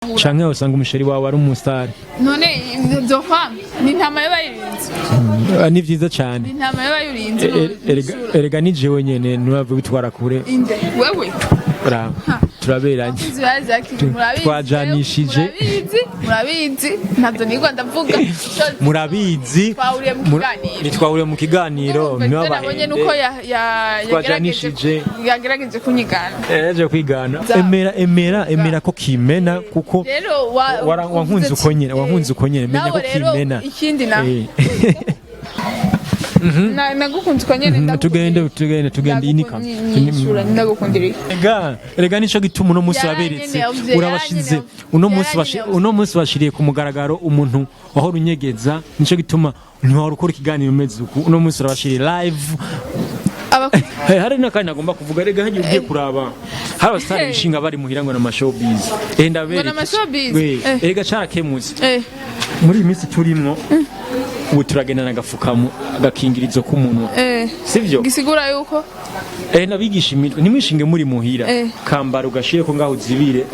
Canke usanga umuchéri wawe ari umusitari. None nzokwanga ni intama yo bayirinze. Ah, ni vyiza cane. Ni intama yo bayirinze. Erega ni jewe nyene, ntiwave witwara kure. Inde wewe? Raba, turaberanye. Abakunzi ba Isaac, murabizi. Twajanishije. Murabizi, murabizi, ntabyo nigwa ndavuga. Murabizi. Twahuriye mu kiganiro. Ntitwahuriye mu kiganiro. Urumva, ivyo nabonye nuko Twajanishije. yagerageje kunyigana. Yaje kwigana. Za- Emera, emera, emera ko kimena kuko Rero wankunze uko nyene, wankunze uko nyene, menya Nawe ko rero, kimena. Ikindi na nagukunze uko nyene. Tugende, tugende, tugende, iyi ni Nyishura, ndagukundira iki? Erega nico gituma uno munsi waberetse. Yaranyenewe, Urabashize yaranyenewe. uno munsi Yaranyenewe. uno munsi bashiriye ku mugaragaro umuntu wahora unyegeza. Nico gituma ntiwahora ukora ikiganiro umeze uku. Uno munsi urabashiriye live. Abakunzi. Hey, hari n'akandi nagomba kuvuga. Rega hagiye ugiye kuraba hari abasitari bishinga bari muhira ngo n'ama showbiz, eh, ndabereke. Ngo n'ama showbiz? We, erega carakemutse. Muri iyi minsi turimwo ubu turagendana agafukamu, agakingirizo k'umunwa, sivyo? Gisigura yuko Eh, nabigisha imitwe, ntimwishinge muri muhira. Kambara ugashire ko ngaho uzibire.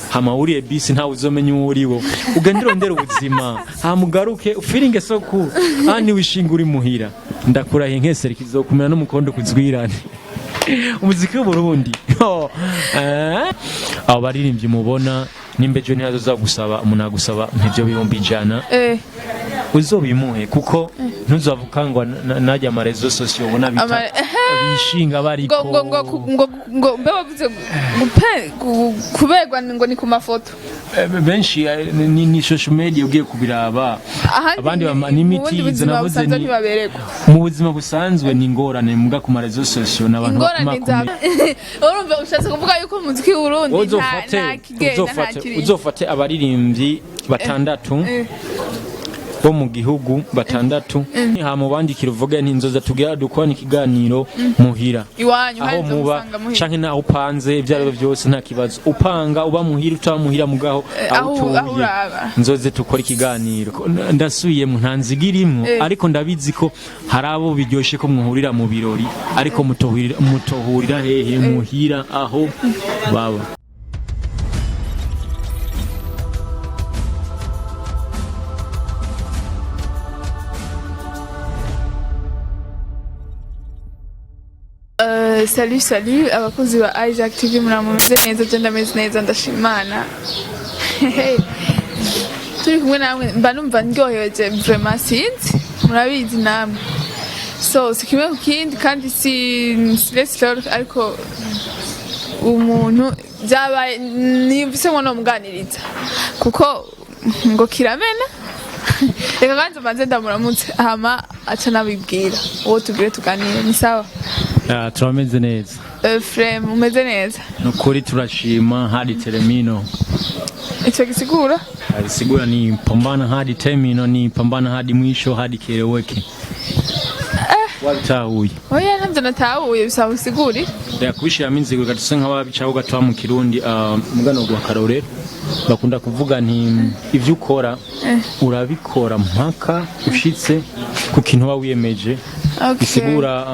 Hama wuriye bisi, ntawe uzomenya uwo uriwo. Ugende urondere ubuzima, hama ugaruke ufiringe soku. Aha ntiwishinge uri muhira, ndakurahiye nkeseri kizokumera n'umukondo kuzwirane. Umuziki w'Uburundi. Oh, eh? Abo baririmbyi mubona nimba ejo ntihazoza gusaba umuntu agusaba nk'ivyo 100,000, uzobimuhe, kuko ntuzavuga ngo najya ama réseaux sociaux ubona bita bishinga bariko. Ngo mbe wavuze kuberwa ngo ni ku mafoto. Benshi ni social media ugiye kubiraba. Ahandi Abandi mu n'imiti bundi izo buzima navuze busanzwe ni ntibabererwa. Mu buzima busanzwe ni ingorane, muga ku ma réseaux sociaux n'abantu Ingorane za bakomakomeye. Urumva ushatse kuvuga yuko umuziki w'Uburundi nta Uzofate nta kigenda, nta uzofate kiri. Uzofate abaririmbyi batandatu bo mu gihugu, batandatu, hama ubandikira uvuge nti nzoza tugira dukorane ikiganiro muhira iwanyu aho hari muba nzomusanga muhira. Canke naho upanze, ibyo ari byo byose nta kibazo, upanga uba muhira, utaba muhira, mugaho aho aho utuye, uraba. Nzoze tukora ikiganiro. Ndasubiyemo, nta nziga irimwo, ariko ndabizi ko hari abo biryoshe ko muhurira mu birori, ariko mutohurira hehe? Muhira aho baba. Salut, salut abakozi ba Isaac TV, muramumeze neza? Je ndameze neza, ndashimana. Turi kumwe namwe mba numva ndyohewe vraiment, sinzi, murabizi namwe. So si kimwe ku kindi kandi si stress, ariko umuntu byabaye niyumvise ngo nomuganiriza kuko ngo kiramena. Reka kanze mbanze ndamuramutse, hama aca nabibwira uwo tugire tuganire. Ni sawa? Ah, turameze neza. Frem, umeze neza? Nukuri turashima hadi teremino. Icyo gisigura? Sigura ni pambana hadi termino, ni pambana hadi mwisho, hadi kieleweke. Wabitahuye? Oya, ntabyo natahuye, bisaba usigurire. Reka kubishiramo inzigo gatuse nk'ababicaho gatoya mu Kirundi. Mugano gwa karorero bakunda kuvuga nti ivyo ukora urabikora mpaka ushitse ku kintu uba wiyemeje. Bisigura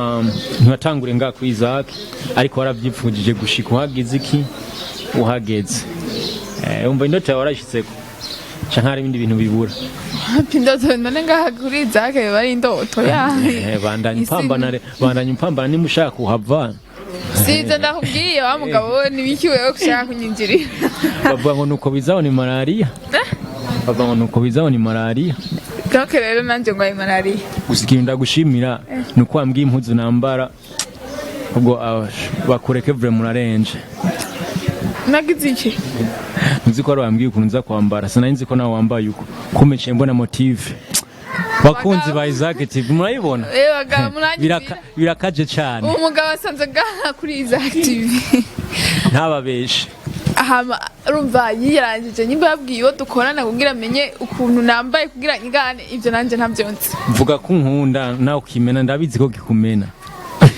ntiwatangure ngaha kuri Isaac, ariko waravyipfujije gushika uhageze iki uhageze. Umva, indoto yawe warashitseko canke hari ibindi bintu bibura? Indoto none ngaha kuri Isaac biba ari indoto ya Bandanya upambana, bandanya upambana nimba ushaka kuhava. Si ibyo ndakubwiye wa mugabo we, nibiki wewe ushaka kunyinjirira? Bavuga ngo nuko bizaho ni malariya, bavuga ngo nuko bizaho ni malariya. Donc rero nanjye ngo ayo malariya. Gusa ikintu ndagushimira ni uko wambwiye impuzu nambara. Ubwo bakureke vure, murarenje. Nagize iki? Nzi ko wari wambwiye ukuntu nza kwambara, sinari nzi ko nawe wambaye uko. Kumbe mbona motive. Bakunzi ba Isaac TV, murayibona? Bagabo muranyumvira. Birakaje cyane. Uwo mugabo asanze ngaha kuri Isaac TV. Ntababeshe. Hama urumva yiyarangije nyimba yabwiye uwo dukorana kugira amenye ukuntu nambaye kugira nyigane ibyo, nanjye ntabyo nzi. Mvuga ko unkunda nawe ukimena, ndabizi ko kikumena.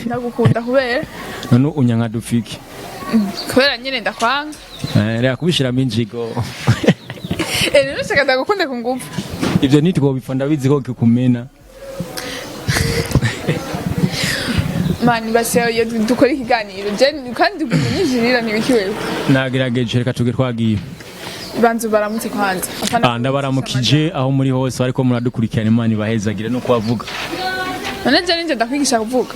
Ndagukunda kubera None unyanka dufike? Kubera nyine ndakwanga. Reka kubishiramo injigo. Rero shaka ndagukunde ku ngufu. Ibyo ntitwobipfa, ndabizi ko kikumena. Mani base iyo dukora ikiganiro je kandi unyinjirira, ntibiki wewe? Nagerageje, reka tuge twagiye. Banzu baramutse kwanza. Apana. Ah, ndabaramukije aho muri hose ariko muradukurikirana, Imana ibahezagire no kubavuga. None je ninje ndakwigisha kuvuga?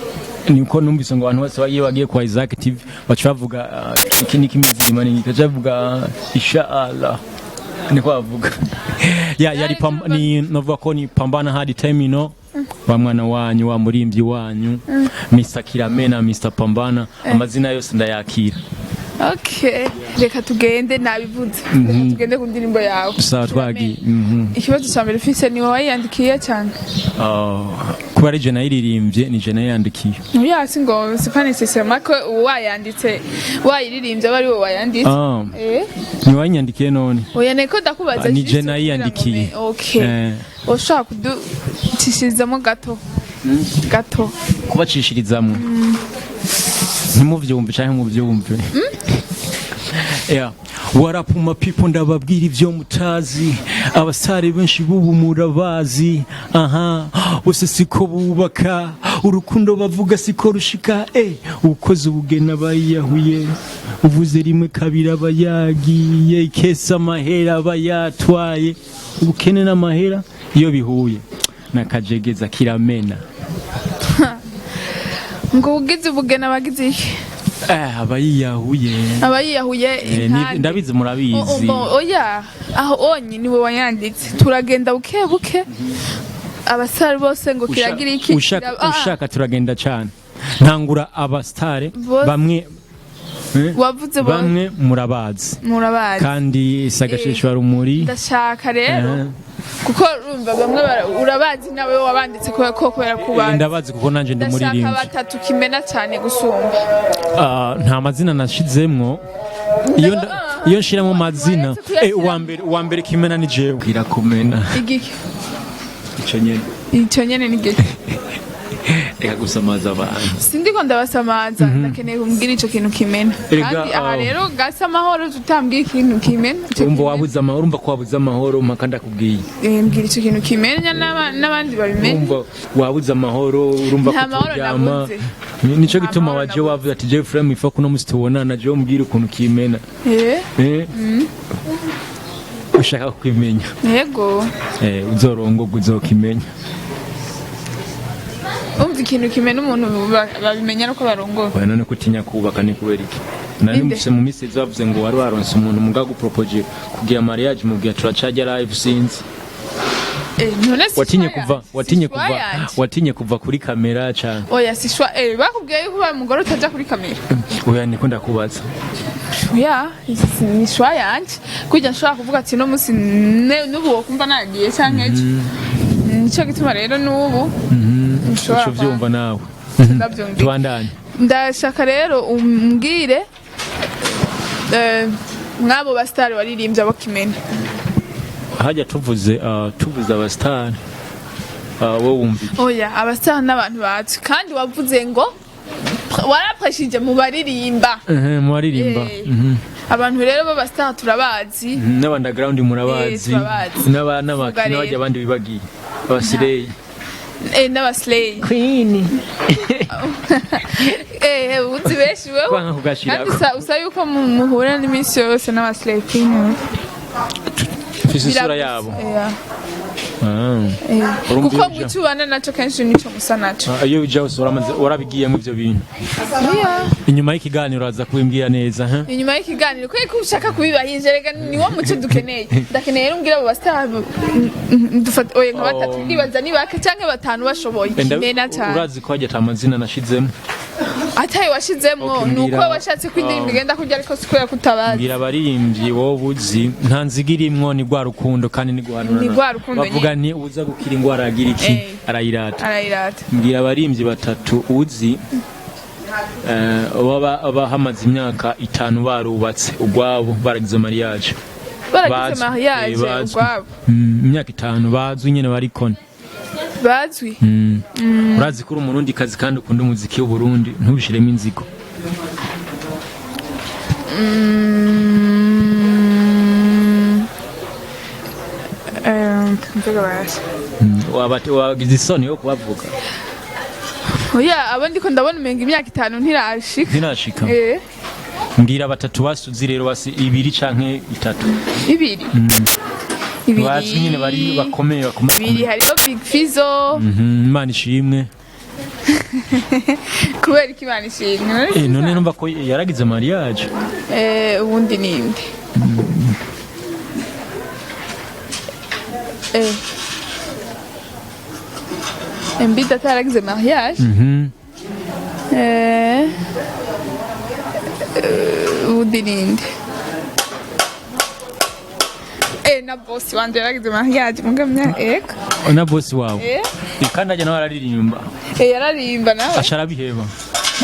Niko numvise ngo abantu bose bagiye kwa Isaac TV baca bavuga iki ni kimizima, ni baca bavuga inshallah, niko bavuga. Ya yari ni novuga ko ni Pambana Hadi Terminal, wa mwana wanyu, wa murimvyi wanyu, Mr Kiramena, Mr Pambana, amazina yose ndayakira. Okay, reka tugende, nabivuze, reka tugende ku ndirimbo yawe. Sawa, twagiye. Ikibazo cya mbere ufise, ni wowe wayiyandikiye cyane? Ah, kuba ari je nayiririmbye, ni je nayandikiye. Oya, si ngo c'est pas nécessairement ko wayanditse, wayiririmbye aba ari wowe wayanditse. Ah, Eh. ni wayandikiye none? Oya, niko ndakubaza. Ah, ni juste je nayiyandikiye. kugira ngo okay. Ushobora kuducishirizamo gato gato? Kubacishirizamwo ntimuvyumve canke muvyumve? Yeah. What up my people, ndababwira ivyo mutazi, abasare benshi bubu murabazi, aha bose siko bubaka, urukundo bavuga siko rushika, ukoze ubugeni abayiyahuye, uvuze rimwe kabiri aba yagiye, ikesa amahera aba yatwaye, ubukene n'amahera iyo bihuye nakajegeza kiramena. Ngo ugize ubugeni abagize iki? Aba yiyahuye. Aba yiyahuye. Inkande. Ndabizi murabizi. Oya, aho onye niwe wayanditse, turagenda buke buke, abasare bose ngo kiragira iki? Ushaka Ah, ushaka turagenda cyane, ntangura abastare Bose. bamwe Wavuze bose. Bamwe murabazi. Murabazi. Kandi sagashishwa rumuri. Ndashaka rero kuko urumva bamwe urabazi, nawe wabanditse kubera ko kubera kubazi. Ndabazi kuko nanje ndi Ndashaka umuririmbyi. batatu kimena cyane gusumba. Ah, nta mazina nashizemwo, iyo iyo nshiramo amazina Waretse kuyashyiramo. Uwa mbere kimena ni jewe, kirakumena. Igiki? Ico nyene. Icyo nyene ni igiki? Reka gusamaza abantu. Sindiko ndabasamaza, ndakeneye kumbwira ico kintu kimena. Erega, Kandi aha ah. rero gasa amahoro tutambwiye ikintu kimena, ico Urumva kimena. wabuze amahoro, urumva ko wabuze amahoro mpaka ndakubwiye. Mbwira ico kintu kimenya n'abandi babimenye. Urumva wabuze amahoro, urumva Nta ko mahoro turyama. nabuze. Nico Nta gituma mahoro waje nabuze. wavuze ati jewe frame ifa kuno musi tubonana, jewe mbwira ukuntu kimena. Eh. Ushaka kwimenya? Yego. Uzorongorwa uzokimenya. Umva, ikintu kimena umuntu babimenya nuko barongora. Oya, none kutinya kubaka ni kubera iki? Nari Inde? mufise mu minsi iza bavuze ngo wari waronse umuntu muga gupropoje kugira mariage, mubwira turacajya live, sinzi. None si Watinye choix kuva yanje. Si watinye choix kuva yanje. Watinye kuva kuri kamera cyane. Oya, si choix. Bakubwiye yuko ubaye umugore utaja kuri kamera? Oya, niko ndakubaza. Oya, ni choix yanje, kurya nshobora kuvuga ati no musi n'ubu wokumva nagiye canke ejo, nico gituma rero n'ubu nshobora. Uco vyumva nawe? Ndavyumvira. Tubandanye. Ndashaka rero umbwire mwabo basitari waririmbye abo kimena. Hajya tuvuze abasitari, wowe wumva iki? Oya, abasitari n'abantu bazwi, kandi wavuze ngo warapreshije mu baririmba. Mu baririmba. Abantu rero b'abasitari turabazi. N'aba underground murabazi. Turabazi. Vuga rero. N'abajya abandi bibagiye abasireyi. N'abasileyi. Queen. Uzi benshi wewe. Kwanga kugashirako. Kandi usa yuko muhura n'iminsi yose n'abasileyi queen. Mfise isura yabo. Ah. Urumva Kuko iyo uja- muco ubana naco kenshi nico musa naco. Ah, iyo uja hose warabigiyemo ivyo bintu. Inyuma y'ikiganiro aza kubimbwira neza, ha? Inyuma y'ikiganiro kubera ko ushaka kubibahisha, reka niwo muco dukeneye. Ndakeneye rero umbwira abo basitari dufate, oya, nka batatu. Oh. Ndibaza ni bake canke batanu bashoboye kimena cyane. Urazi ko hajya ata amazina nashizemo. Atayo washizemwo. Okay, Ni uko washatse ko indirimbo igenda kurya, ariko si kubera ko utabazi. Mbwira abaririmbyi wowe uzi, nta nziga irimwo, ni rwa rukundo kandi ni guhanurana. Ni rwa rukundo. Bavuga ni uza gukira ingwara agira iki? Arayirata. Arayirata. Mbwira abaririmbyi batatu uzi baba bahamaze imyaka 5 barubatse ugwabo, baragize mariage. Baragize Bazwi. mariage. Bazwi. Ugwabo. Imyaka 5 bazwi nyene barikone. Bazwi. Urazi ko uri umurundi kazi kandi ukunda umuziki w'Uburundi, ntubishiremo inzigo. Mvuga basi. Wagize isoni yo kubavuga. Oya, abo ndiko ndabona umenga imyaka 5 ntirashika. Ntirashika. Eh. Mbwira batatu basuzi rero, basi ibiri canke itatu. Ibiri. Ibiri. Bazwi nyine, bari bakomeye. Ibiri. Bakomeye. Hariho Big Fizzo. Imana ishimwe. Kubera ko Imana ishimwe. None numva ko yaragize mariage. Ubundi ninde? MB Data yaragize mariage. Ubundi ninde? Na boss wanje yaragize mariage mugamya ego. Na boss wawe? Eh. Kandi ajya nawe araririmba. Yararimba nawe. Aca arabiheba.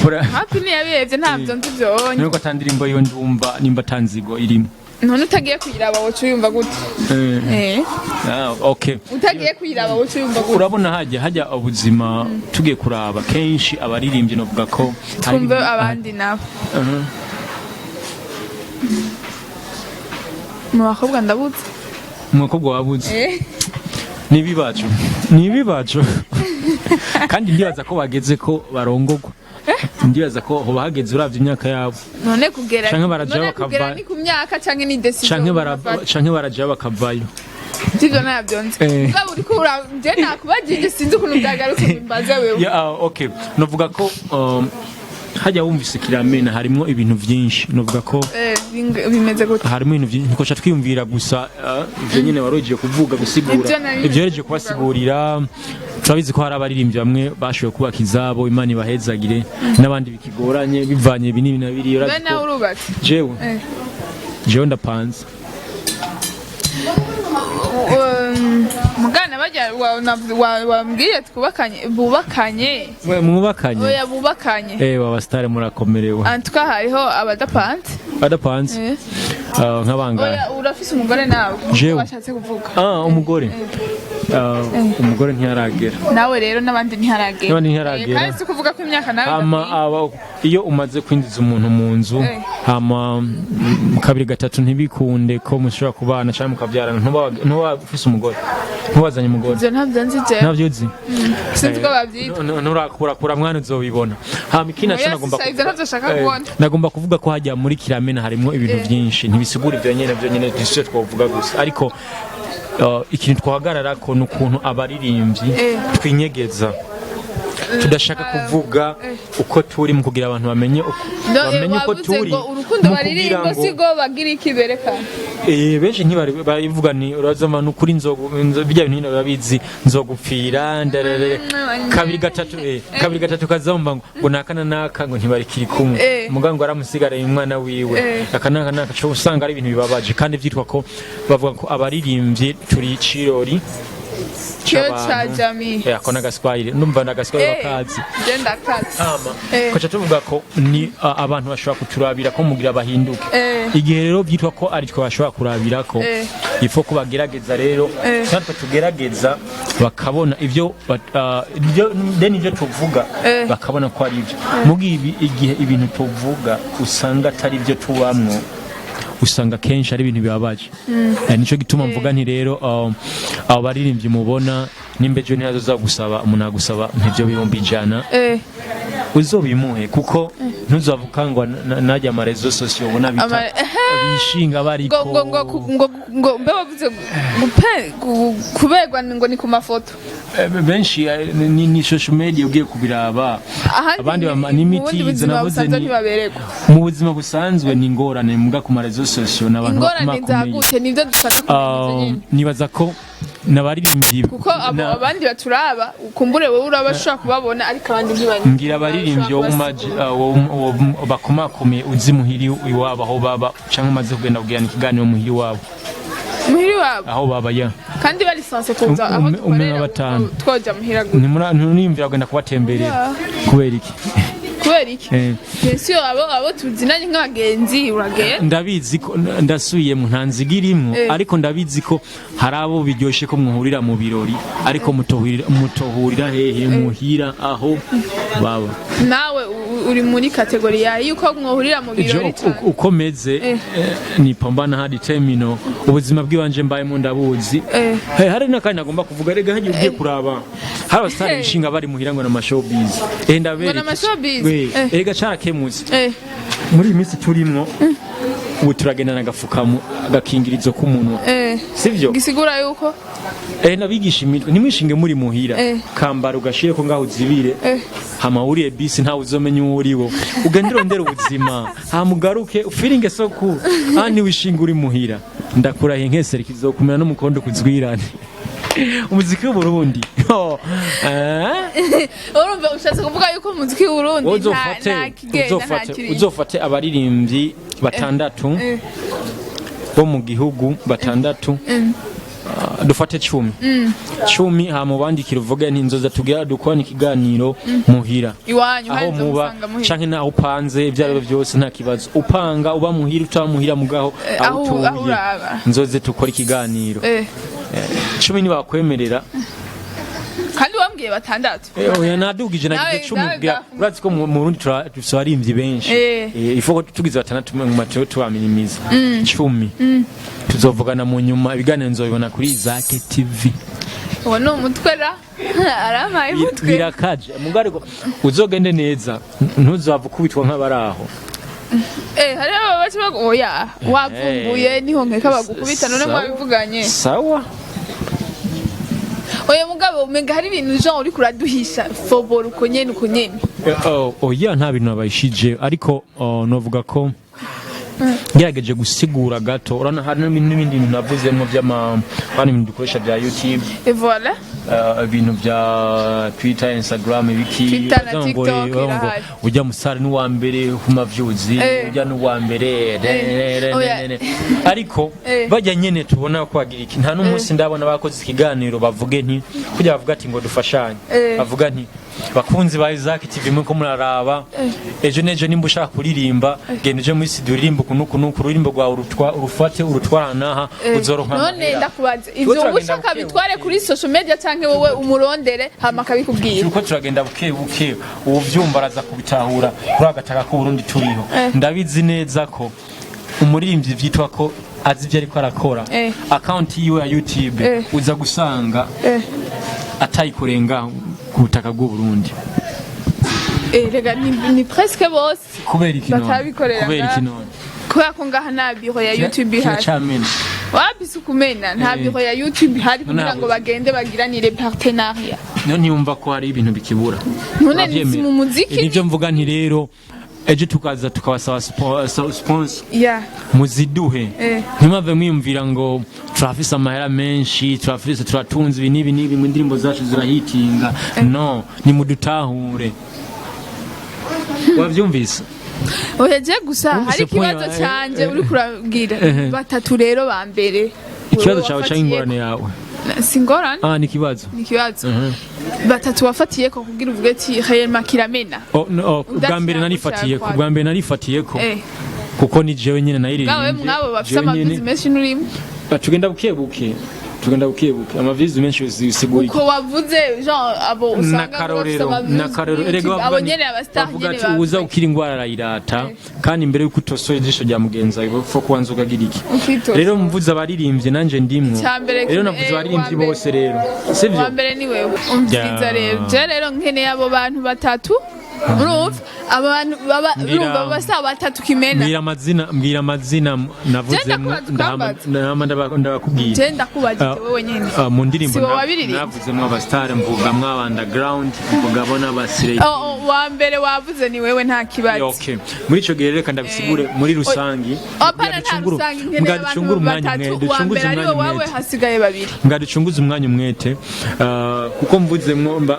Kora. Hafi ntiyabihevye, ntabyo nzi vyonye. Nuko atandirimbo yiwe ndumva nimba atanzigo irimo. None utagiye kuyiraba woca uyumva gute? Ah, okay. Utagiye kuyiraba woca uyumva gute? Urabona hajya ubuzima tugiye kuraba kenshi abaririmbyi novuga ko hari Twumve abandi nabo. Mu bakobwa ndabuze. Umukobwa wabuze? Nibibazo, nibibazo, kandi ndibaza ko bageze ko barongogwa, ndibaza ko hoba hageze uravye imyaka yabo. None kugera Canke baraja none kugera ni ku myaka canke ni decision umuntu afata? Canke baraja bakavayo. Sivyo, ntabyo nzi. Mugabo uriko je nakubajije, sinzi ukuntu byagarutse bimbaze wewe. Ya, ah, okay, novuga ko hajya wumvise kiramena harimwo ibintu vyinshi, novuga ko Bimeze gute? Harimo ibintu byinshi ntikoca twiyumvira gusa, ivyo nyene warogiye kuvuga gusigura. Ivyo nari Ivyo yereje kubasigurira, turabizi ko hari abaririmbyi bamwe bashoboye kubaka izabo, Imana ibahezagire, n'abandi bikigoranye bivanye ibi n'ibi na biriya. Be Urazi nawe ko urubatse? Jewe? Jewe ndapanze. Mugana bajya wambwiye twubakanye, bubakanye. Mwe mwubakanye? Oya, bubakanye. Abasitari murakomerewe. Antuka hariho abadapanze. Badapanze? Nk'abangahe? Oya, urafise umugore nawe? Jewe? Washatse kuvuga. Ah, umugore. Ah, umugore ntiyaragera. Nawe rero n'abandi ntiharagera. N'abandi ntiharagera. Kandi si kuvuga ko imyaka nawe Hama idakwiye. iyo umaze kwinjiza umuntu mu nzu, hama kabiri gatatu ntibikunde ko mushobora kubana cyangwa mukabyarana, ntuba ufise umugore, ntubazanye umugore. Ivyo ntabyo nzi jewe. Ntabyo uzi? Sinzi ko bavyita. Nturakura mwana, uzobibona. Hama ikindi naco Oya, nagomba sisa, ivyo ntavyo nshaka kubona. Nagomba kuvuga ko hajya muri kiramena harimwo ibintu byinshi, ntibisigura ivyo nyene, byo nyene ntisuye twovuga gusa, ariko ikintu twahagarara ko ni ukuntu abaririmbyi twinyegeza, tudashaka kuvuga uko turi mu kugira abantu bamenye uko bamenye uko wavuze turi ngo urukundo mu kugira baririmba ngo si go bagira iki berekana. Benshi ntibari barivuga ni uraza abantu kuri nzogu bijya bintu nyine babizi, nzogupfira ndarere kabiri gatatu, kabiri gatatu kazomba ngo naka na naka ngo ntibarikiri kumwe, muganga ngo aramusigaranye umwana wiwe, aka naka naka cyo usanga ari ibintu bibabaje, kandi vyitwa ko bavuga ko abaririmbyi turi icirori Cyo ca c'abantu. jami. Ako n'agaswahili, numva n'agaswahili bakazi. Je ndakazi. Hama koca tuvuga ko ni abantu bashobora kuturabira ko mugira bahinduke. Igihe rero byitwa ko ari twe bashobora kurabira ko ifo ko bagerageza rero, natwe tugerageza bakabona ivyo then ivyo tuvuga bakabona ko ari ibyo. Mugi igihe ibintu tuvuga usanga atari byo tubamwo, usanga kenshi ari ibintu bibabaje. Nico gituma mvuga nti rero abo baririmbyi mubona nimba ejo ntihazoza gusaba umuntu agusaba nk'ivyo 100,000, uzobimuhe, kuko ntuzavuga ngo najya ama réseaux sociaux ubona bita bishinga bariko ngo ngo ngo ngo ngo mbe wavuze kuberwa ngo ni ku mafoto. Benshi ni social media ugiye kubiraba. Ahandi Abandi mu bundi n'imiti buzima navuze busanzwe ni ntibabererwa. Mu buzima busanzwe ni ingorane, muga ku ma réseaux sociaux n'abantu Ingorane bakomakomeye. zagute? Nibyo dushaka kumenya ivyo nyene. Nibaza ko n'abaririmbyi Kuko abo abandi baturaba, ukumbure wowe uraba ushobora kubabona, ariko abandi ntibari. Mbwira abaririmbyi wo mu maji bakomakomeye uzi muhiri iwabo aho baba, cyangwa umaze kugenda kugirana ikiganiro muhiri iwabo. Muhiri wabo? Aho baba, ya. Kandi bari sanse kuza aho Umwe dukorera? wa batanu. Twoja muhira gute? Ntimuriyumvira kugenda kubatemberera? Yeah. Kubera iki? Kubera iki? Bien sûr, abo tuzinanye nk'abagenzi uragenda. Ndabizi ko ndasubiyemo, nta nziga irimwo, ariko ndabizi ko hari abo biryoshe ko muhurira mu birori, ariko mutohurira hehe? Muhira aho baba. Nawe uri muri catégorie yawe yuko mwohurira mu Ejo birori cane? Uko meze, ni pambana hadi terminal, ubuzima bw'iwanje mbayemo ndabuzi. Hey, hari n'akandi nagomba kuvuga rega, hagiye ugiye kuraba hari abasitari bishinga bari muhira ngo n'ama showbiz, ndabereka. Ngo n'ama showbiz? Erega carakemutse. Muri iyi minsi turimwo ubu, turagendana agafukamu, agakingirizo k'umunwa, sivyo? Gisigura yuko Nabigisha imitwe, ntimwishinge muri muhira. Kambara ugashireko ngaho uzibire. Hama wuriye bisi, ntawe uzomenya uwo uriwo. Ugende urondere ubuzima, hama ugaruke ufiringe so cool. Aha ntiwishinge uri muhira, ndakurahiye nkesere kizokumera n'umukondo kuzwirane umuziki w'Uburundi. Oh, eh? Urumva ushatse kuvuga yuko umuziki w'Uburundi nta Uzofate nta kigenda, nta uzofate kiri. Uzofate abaririmbyi batandatu bo mu gihugu, batandatu, dufate 10, 10, hama ubandikire uvuge nti nzoza tugira dukorane ikiganiro muhira iwanyu aho hari muba usanga muhira. Canke naho upanze, ibyo ari byo byose nta kibazo, upanga uba muhira, utaba muhira, mugaho aho aho utuye, uraba. nzoze tukora ikiganiro. 10 ntibakwemerera. Kandi wambwiye batandatu. Oya, nadugije, nagize 10 nawe kugira urazi ko mu Burundi dufise abarimvyi benshi. Ifo ko tugize batandatu mu mateo tubaminimiza 10, tuzovugana mu nyuma. Ibiganiro nzobibona kuri Isaac TV. Uwo ni umutwe ra, arampaye umutwe. Birakaje mugabo, ariko uzogende neza, ntuzava ukubitwa nk'abaraho. Hari aba baca bagu oya, wavumbuye niho nkeka bagukubita none. Sawa. Mwabivuganye. Sawa. Oya mugabo, umenga hari ibintu Jean uri kuraduhisha fobora uko nyene uko nyene. Oh, oya, nta bintu nabayishije, ariko oh, novuga ko ngerageje gusigura gato. Urabona hari n'ibindi bintu navuzemo by'ama, hari ibintu dukoresha bya YouTube, Et voilà. Ibintu bya Twitter, Instagram, ibiki. Twitter na Bavuga ngo, TikTok bavuga ngo irahari. ujya musare n'uwa mbere ku mavyuzi, ujya n'uwa mbere re, re, Oya. re, re. Ariko bajya nyene tubona ko bagira iki, nta n'umunsi ndabona bakoze ikiganiro bavuge nti kujya bavuga ati ngo dufashanye, bavuga nti bakunzi ba Isaac TV, muko muraraba, ejo nejo nimba ushaka kuririmba, genda uje muri studio uririmba uku n'uku n'uku, ururimbo rwawe urutwa urufate urutwara naha, uzoronka None amahera. ndakubaza, Turiko ivyo turagenda ushaka buke bitware buke. kuri social media canke wowe umurondere hama akabikubwira? Turiko turagenda buke buke, ubu vyumva araza kubitahura. Kuri agataka k'Uburundi turiho, ndabizi neza ko umuririmbyi vyitwa ko azi ivyo ariko arakora, account yiwe ya YouTube uza gusanga atayikurenga ku butaka bw'Uburundi. Rega ni presque bose Kubera iki none? batabikorera Kubera iki ngaha. none? Kubera ko ngaha nta biro ya YouTube ihari. Kiracamena. Wabise ukumena, nta biro ya YouTube ihari kugira ngo bagende bagiranire partenariat. Niyo ntiyumva ko hari ibintu bikibura. None Uravyemera? ni mu muziki. Nivyo mvuga nti rero ejo tukaza tukabasaba sponsor, muziduhe. Ntimwave mwiyumvira ngo turafise amahera menshi, turafise, turatunze ibi n'ibi n'ibi, ngo indirimbo zacu zirahitinga. No nimudutahure. Wavyumvise? Oya, je gusa Wumvise hari point ikibazo canje uri kurabwira batatu rero ba mbere. Ikibazo Wewe cawe canke wafatiyeko. ingorane yawe? Si ingorane. Ah, ni ikibazo. Ni ikibazo. Batatu wafatiyeko kugira uvuge ati réellement kiramena. Oh, no, oh, ubwa mbere narifatiyeko, ubwa mbere narifatiyeko kuko ni jewe nyene Bwawe nayiririmbye. mwabo bafise Jewe nyene. ama views menshi nurimo. Ah, tugenda buke buke, tugenda buke buke. Ama views menshi usigura iki? Uko wavuze Jean, abo usanga bafise N'akarorero ama views n'akarorero kuri erega YouTube, bavuga abo nyene aba star bavuga nyene ati uza bavuze. ukira ingwara arayirata, kandi imbere yuko utosora ijisho rya mugenzi wawe fo kubanza ukagira iki? Ukitosora. Rero mvuze abaririmbyi nanje ndimwo. Icambere Rero navuze abaririmbyi uwa mbere. bose rero, sivyo? Uwa mbere ni wewe, umviriza. Rero je rero nkeneye abo bantu batatu, urumva, abantu baba urumva basa batatu kimena. Mbwira amazina, mbwira amazina navuzemo. Ndakubaza ukambaza. Ndabakubwira. Je ndakubajije Ah, wewe nyene. Ah, mu ndirimbo Si wowe wabiririmbye? navuzemo abasitari, mvugamwo aba underground, mvugamo n'abasirey. Oh, uwa mbere wavuze ni wewe, nta kibazo. Okay. Muri ico gihe rero reka ndabisigure muri rusangi. Apana, nta rusangi, nkeneye Mbwa abantu ducungure umwanya batatu. umwe, Uwa ducunguze mbere ari umwanya wawe, umwete. hasigaye babiri. Mbwa ducunguze umwanya umwete, kuko mvuzemwo mba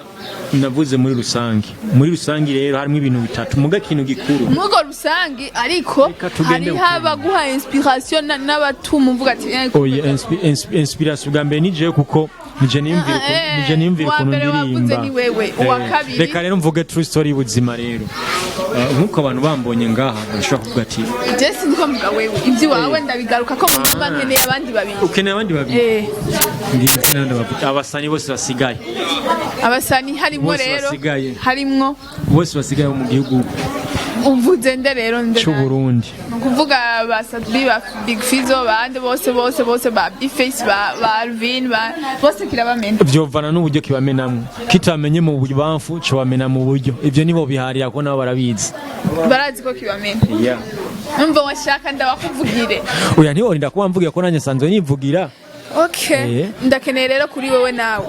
navuze muri rusangi. Muri rusangi rero harimo ibintu bitatu, muga ikintu gikuru. Mugo rusangi, ariko Reka tugende hariho ukuntu. abaguha inspiration n'abatuma uvuga ati Oya, inspiration bwa mbere ni jewe, kuko nije niyumvira nije niyumvira uwa ukuntu mbere wavuze ndirimba. ni wewe, uwa kabiri? Reka rero mvuge true story y'ubuzima rero. Nk'uko abantu bambonye ngaha bashobora kuvuga ati Je sinzi ko mvuga wewe, iby'iwawe ndabigaruka ko mu nyuma, nkeneye abandi babiri. Ukeneye abandi babiri? Ngiye n'abandi babiri, abasani bose basigaye. Abasani harimo Bose rero basigaye. harimwo Bose basigaye bo mu gihugu. Uvuze nde rero? Nde? C'Uburundi. Ni ukuvuga ba Sat-B, ba Big Fizzo, bande bose bose bose, ba Bface, ba Alvin, ba bose kirabamena? Vyovana n'uburyo kibamenamwo. Kitamenye mu bubamfu, cobamena mu buryo. Ivyo nibo biharira ko nabo barabizi. Barazi ko kibamena. Numva washaka ndabakuvugire. Oya, ntiworinda kuba mvugira ko nanjye nsanzwe nivugira. Okay. Ndakeneye rero kuri wewe nawe,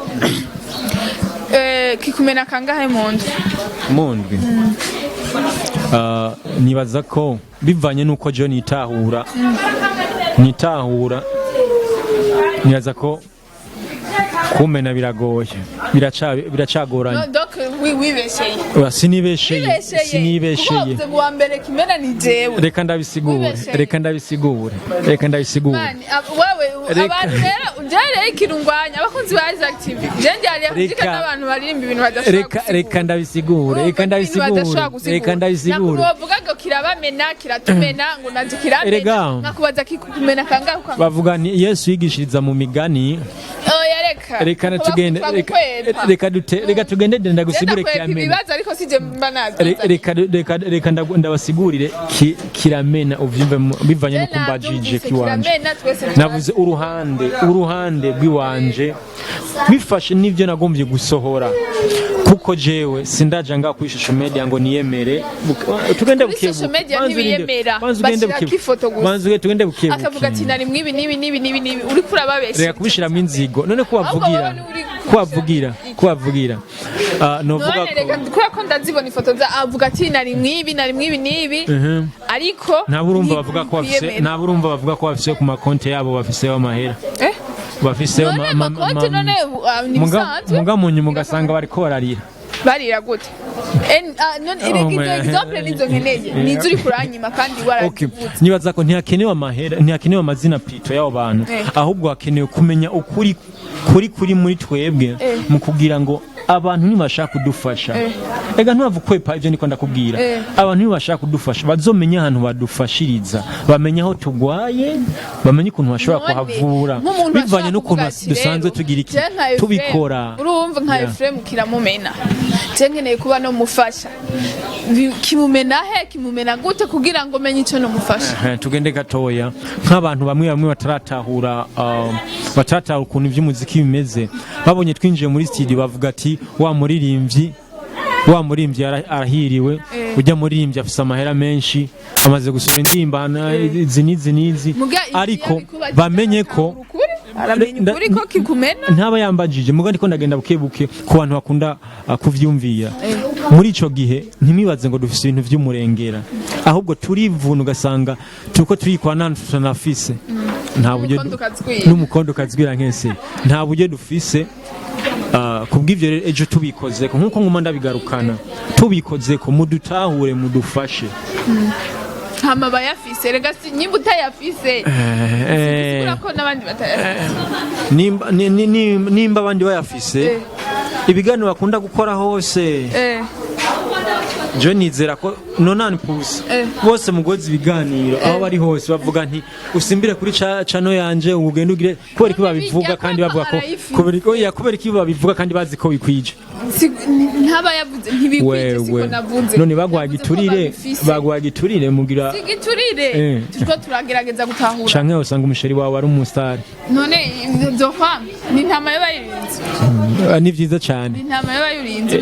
kikumena kangahe mu nzu? Mu ndwi? Nibaza ko bivanye n'uko jo nitahura, nibaza ko kumena biragoye, biracagoranye. No, donc wibesheye. Oya, sinibesheye. Wibesheye. Sinibesheye. Kuko wavuze ngo uwa mbere kimena ni jewe. Reka ndabisigure. Wibesheye. Reka ndabisigure, reka ndabisigure. Mani, wewe abantu rero ujye rero ikintu ngwanya abakunzi ba Isaac TV, je ndi hariya kuzika n'abantu baririmba ibintu badashobora Reka gusigura. reka ndabisigure, reka ndabisigure, reka ndabisigure. Nakuvuga ngo kirabamena, kiratumena, ngo nanje kiramena. Erega. Nkakubaza kikukumena kangahe ukanga. Bavuga ni Yesu yigishiriza mu migani. Oya, reka. Reka na tugende, reka Reka reka dute, reka tugende, ndagusigure. ndakweka Kiramena. ibibazo, ariko sije mba nazi. Reka ndabasigurire kiramena uvyumve bivanye n'uko mbajije kiwanje. Kiramena twese. Navuze uruhande rw'iwanje bifashe n'ibyo nagombye gusohora, kuko jewe sindaja ngaha kuri social media ngo niyemere. Tugende Kuri buke social buke. media Banza urinde- ntibiyemera. Banza ugende Bashirako buke. ifoto gusa. Banza ugende, tugende buke buke. Akavuga ati nari mwibi n'ibi n'ibi n'ibi n'ibi, uriko urababesha. Reka kubishiramo inzigo none ko Ahubwo bavugira wowe niwe uri ko bavugira ko bavugira. Novuga None reka, ko kubera ko ndazibona ifoto za avuga ati nari mwibi, nari mwibi n'ibi, ariko Nta burumva bavuga ko bafise ntibiyemera. Nta burumva bavuga ko bafise ku makonti yabo, bafiseho amahera. Eh? Bafiseho None amakonti, none ni bisanzwe. Muga mu nyuma ugasanga bariko bararira. Barira gute? None Oh, erega izo man. example nizo nkeneye, nizo uri kuranyima kandi Okay. warazivuze. Nibaza ko ntihakenewe amahera, ntihakenewe amazina plutôt y'abo bantu, ahubwo hakenewe kumenya ukuri kuri muri twebwe mu kugira ngo abantu nibashaka kudufasha. Ega ntuhava ukwepa ibyo niko ndakubwira. Abantu nibashaka kudufasha bazomenye ahantu badufashiriza, bamenye aho tugwaye, bamenye ukuntu bashobora None, kuhavura nk'umuntu bivanye ashobora n'ukuntu kuvuga ati, dusanzwe rero, tugira iki je nka Ephraim, tubikora. Urumva nka Ephraim kiramumena, je nkeneye kuba no mufasha. Kimumena he? Kimumena gute kugira ngo menye ico nomufasha? Tugende gatoya nk'abantu bamwe bamwe bataratahura, bataratahura ukuntu iby'umuziki bimeze. Babonye twinjiye muri studio bavuga ati wa muririmbyi arahiriwe, ujya muririmbyi afise amahera menshi, amaze gusoma indirimbo izi n'izi n'izi. Muga iyo Ariko abikubaza bamenye ko ukuri, aramenya ukuri ko kikumena. Ntaba yambajije, muga ndiko ndagenda buke buke ku bantu bakunda kuvyumvira. Muri ico gihe ntimibaze ngo dufise ibintu vy'umurengera, ahubwo turivuna, ugasanga turiko turikora nta tunafise, nta buryo N'umukondo ukazwira. N'umukondo ukazwira nkese, nta buryo dufise. Kubw'ivyo rero ejo tubikozeko nkuko nguma ndabigarukana, tubikozeko mudutahure, mudufashe. Hama bayafise rega nyimba utayafise, sigura ko n'abandi batayafise. Nimba nimba abandi bayafise, ibiganiro bakunda gukora hose, je nizera ko nonani pusa bose mugozi ibiganiro aho bari hose bavuga nti usimbire kuri cano yanje ugende ugire, kubera ko babivuga kandi bavuga ko Arayifise. kubera ko ya kubera ko babivuga kandi bazi ko bikwije. Ntaba yavuze ntibikwije, siko navuze. None bagwaga Navuze ko iturire. babifise. Bagwaga iturire mugira Si igiturire. Turiko turagerageza gutahura. Canke usanga umusheri wawe ari umustar. None nzokwama ni intama y'abayirinze. Ni vyiza cane. Ni intama y'abayirinze.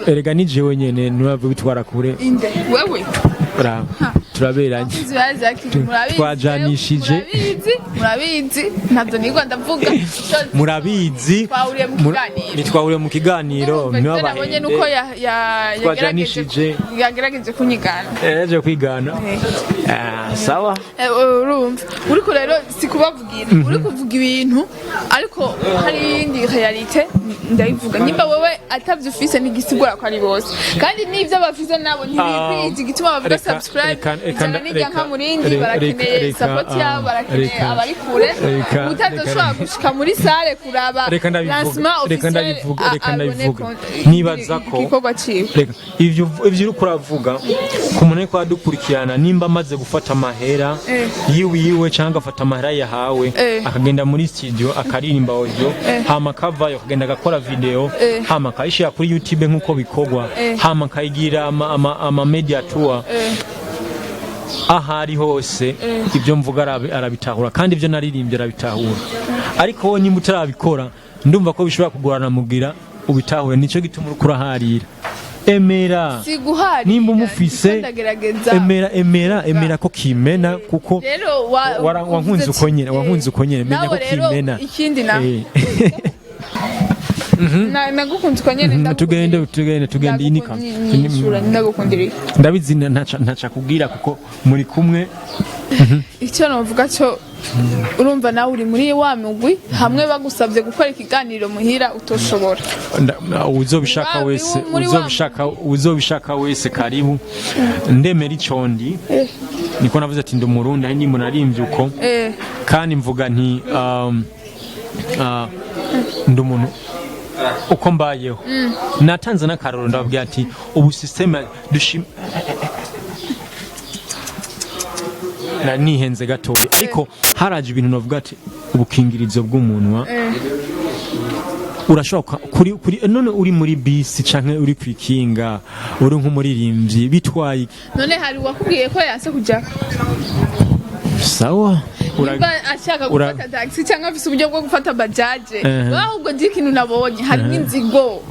Erega ni jewe nyene, ntiwave bitwara kure. Inde wewe? Bravo. Turaberanye. Murabizi. Twajanishije. Murabizi, murabizi, ntabyo nigwa ndavuga. Murabizi. Twahuriye mu kiganiro. Ntitwahuriye mu kiganiro. Urumva ivyo nabonye nuko Twajanishije. yagerageje kunyigana. Yaje kwigana. Sawa. Urumva uriko rero si kubavugira, uri kuvuga ibintu, ariko hari iyindi réalité ndayivuga. Nimba wowe atavyo ufise, ntigisigura ko ari bose, kandi n'ivyo bafise nabo ntibikwiye igituma bavuga Reka- subscribe. reka- reka Ijana n'irya nka murindi, barakeneye support yabo, barakeneye abari kure. Utazoshobora gushika muri salle kuraba Reka ndabivuga, lancement reka officiel, ndabivuga, reka abone ndabivuga. Nibaza ko- igikorwa ciwe. Reka ivyo uriko uravuga ku muntu ariko aradukurikirana, nimba amaze gufata amahera yiwe cyangwa agafata amahera yahawe, akagenda muri studio akaririmba audio, hama akavayo akagenda agakora video, hama akayishira kuri YouTube nk'uko bikorwa, hama akayigira ama media tour aho ari hose, ibyo mvuga arabitahura, kandi ibyo naririmbye arabitahura. Ariko wowe nimba utarabikora, ndumva ko bishobora kugorana mugira ubitahure. Nicyo gituma uriko uraharira. Emera. Si guharira. Nimba umufise, Ndiko ndagerageza. Emera, emera, emera ko kimena, kuko Rero wankunze uko nyene, wankunze uko nyene, menya Nawe ko rero kimena. Ikindi na nagukunze uko nyene. Tugende, tugende, tugende, iyi ni Nyishura, ndagukundira iki? Ndabizi, ntaca kubwira kuko muri kumwe. Icyo navuga cyo, urumva nawe uri muri wa mugwi hamwe bagusabye gukora ikiganiro muhira utoshobora. Uzobishaka wese, Muri wa uzobishaka wese, karibu. Ndemera icondi, niko navuze ati ndi Umurundi, aho ndimo narimbye uko, kandi mvuga nti ndi umuntu uko mbayeho. Natanze n'akarorero, ndababwira ati ubu système dushim na nihenze gatoya, ariko haraje ibintu navuga ati ubukingirizo bw'umunwa urashobora kuri none uri muri bisi canke uri kwikinga, uri nk'umuririmbyi, bitwaye iki? None hari uwakubwiye ko yanse kujya? Sawa. Nimba ashaka gufata taxi cyangwa afise uburyo bwo gufata bajaje, ahubwo je ikintu nabonye harimo inzigo.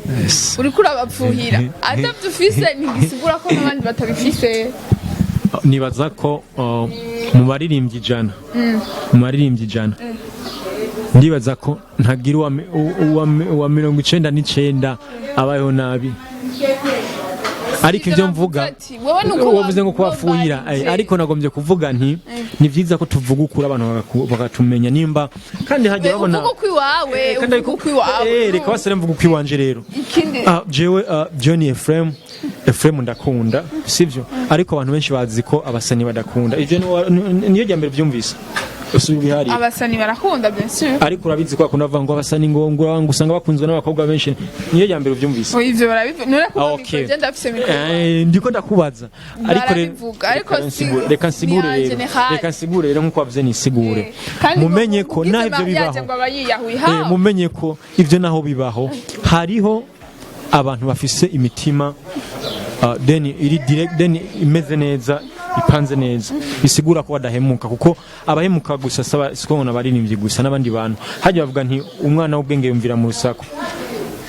Uriko urabapfuhira. Atavyo ufise ntigisigura ko n'abandi batabifise. Nibaza ko mu baririmbyi 100, mu baririmbyi 100, ndibaza ko ntagira uwa 99 abayeho nabi. Ariko ibyo mvuga, Ati, wowe nuko wavuze ngo kubafuhira, ariko nagombye kuvuga nti ni byiza ko tuvuga ukuri, abantu bakatumenya nimba kandi hajya babona. Uvuga uko iwawe, Kandi uvuga ariko uko iwawe. Reka basere mvuga uko iwanje rero. Ikindi. Jewe John Ephraim, Ephraim ndakunda, sivyo? Ariko abantu benshi bazi ko abasani badakunda. Ivyo niyo rya mbere byumvise usubira ibihari. Abasani barakunda, bien sûr. Ariko urabizi ko bakunda bavuga ngo abasani ngo usanga bakunzwe n'abakobwa benshi. Niyo rya mbere ubyumvise? Oya, ivyo barabivuga none kuba Okay. micro, je ndafise micro. Ndiko ndakubaza, ariko rero Barabivuga, ariko reka reka nsigure ni en rero. général. Reka nsigure rero nkuko wavuze, nisigure. Kandi ngo Mumenye ko ugize naho ivyo mariage bibaho, ngo aba yiyahuye ha. Mumenye ko ivyo naho bibaho, hariho abantu bafise imitima then iri direct, then imeze neza, ipanze neza, bisigura ko badahemuka, kuko abahemuka gusa saba siko ngo abaririmbyi gusa, n'abandi bantu hajya bavuga nti umwana w'ubwenge yumvira mu rusaku.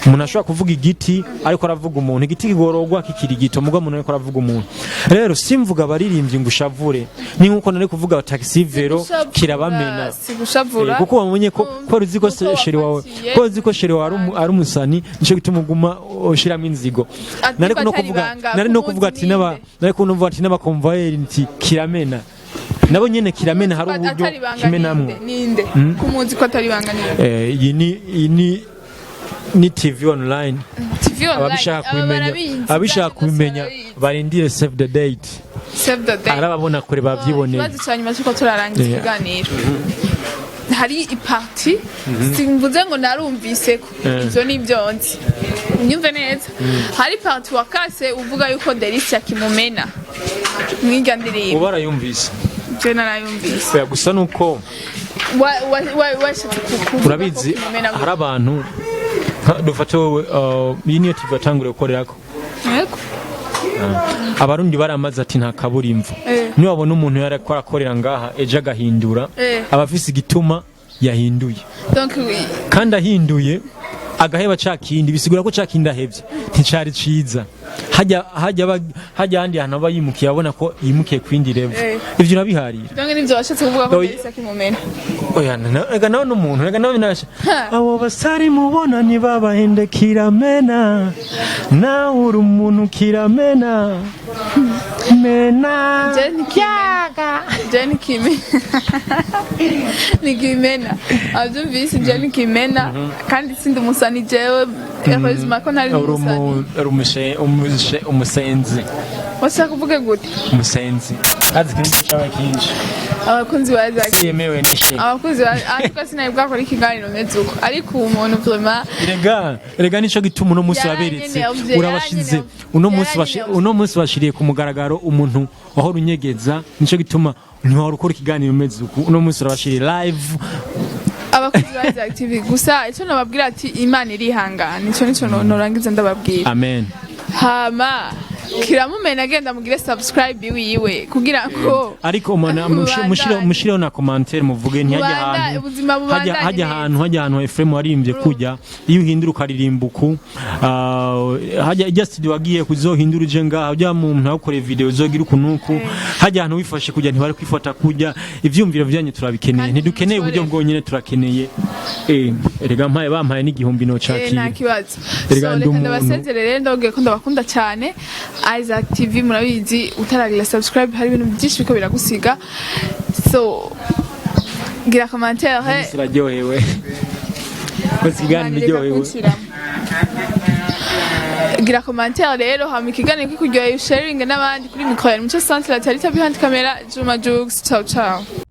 Umuntu ashobora kuvuga igiti ariko aravuga umuntu, igiti kigororwa kikiri gito, mugo umuntu ariko aravuga umuntu. Rero simvuga abaririmbyi ngo ushavure, ni nkuko nari kuvuga taxi vélo kirabamena. Si gushavura. Kuko wamenye ko ko uzi ko Kuko chéri wawe wafatiye. ko uzi ko chéri wawe ari umusani, nico gituma uguma ushiramo inzigo. Ati Nari no batari kuvuga, banga, nari no kumuzi kuvuga ati naba ninde? nari kuvuga ati n'abakonvoyeri nti kiramena, nabo nyene kiramena, hari uburyo Atari banga. kimenamwo. Ninde, ninde kumuzi ko atari banga ninde? Iyi ni TV online. TV online. Ababishaka Aba kubimenya, barabizi, ababishaka bose kubimenya, barabizi. barindire save the date. Save the date. Arababona kure bavyiboneye. Ikibazo cya nyuma cy'uko turarangiza ikiganiro, hari ipartie, simvuze ngo narumvise ko ivyo ni ibyo nzi, unyumve neza, hari partie wakase uvuga yuko Delisia kimumena mwirya ndirimbo. Uba arayumvise. Je narayumvise. Oya, gusa nuko Washatse kuvuga ko urabizi kimumena hari abantu dufate wowe, iyi niyo TV watanguriye gukorerako. Yego. Abarundi baramaze ati nta kaburimbo. Niyo wabona umuntu yariko arakorera ngaha, ejo agahindura, aba afise igituma yahinduye. Donc Kandi ahinduye agaheba ca kindi, bisigura ko ca kindi ahevye nticari ciza. Hajya ahandi hantu aba yimukiye, abona ko yimukiye kwindi level. Ivyo urabiharira. Donc nivyo washatse kuvuga ko Oya. Delisia kimumena? Oya, reka nawe n'umuntu, reka nawe nasha abo basari mubona ntibabahende, kiramena, nawe uri umuntu, kiramena mena. Je ntikimena, je ntikimena, ntikimena, abyumvise, je ntikimena, kandi sindi umusani jewe, heureusement ko ntari Uri umusani. uri umusenzi. Washaka kuvuga gute? Umusenzi azi ikintu cyabaye kinshi. Abakunzi ba Isaac, Yemewe nishe. Abakunzi ba, ariko sinari bwakora ikiganiro meze uko, ariko uwo muntu vraiment. Erega, erega nico gituma uno munsi waberetse. Yaranyenervye, Urabashize. Yaranyenervye. Uno munsi bashi Yaranyenervye. Uno munsi bashiriye ku mugaragaro umuntu wahora unyegeza. Nico gituma ntiwahora ukora ikiganiro umeze uku. Uno munsi urabashiriye live. Abakunzi ba Isaac TV, gusa icyo nababwira ati Imana irihangana. Icyo nico norangiza ndababwira. Amen. Hama kiramumena, agenda mugire subscribe wiwe kugira ngo Ariko umuntu Mubandanye. mushireho na commentaire, muvuge ntihajya ahantu Ubuzima bubandanye hajya neza. Ahantu hajya, ahantu Ephraim waririmbye kujya, iyo uhindura ukaririmba uku, hajya ijya studio wagiye kuzohindura uje ngaha, ujya mu muntu akore video uzogira uku nuku, hajya ahantu wifashe kujya ntibari kwifata kujya. Ivyumviro byanyu turabikeneye. Kandi Ntidukeneye uburyo mushore. bwonyene, turakeneye erega mpaye bampaye n'igihumbi no Nta cakira. kibazo. Erega So ndi reka umuntu. ndabasezere rero, ndababwiye ko ndabakunda cyane. Isaac TV, murabizi, utaragira subscribe hari ibintu byinshi biko biragusiga. So gira commentaire. Turaryohewe bose, ikiganiro Reka iryohewe. kunshiramo. Gira commentaire rero, hama ikiganiro kikuryoheye sharing n'abandi. Kuri micro ya Muco Centre, Tarita, behind camera Juma Jux. Ciao ciao.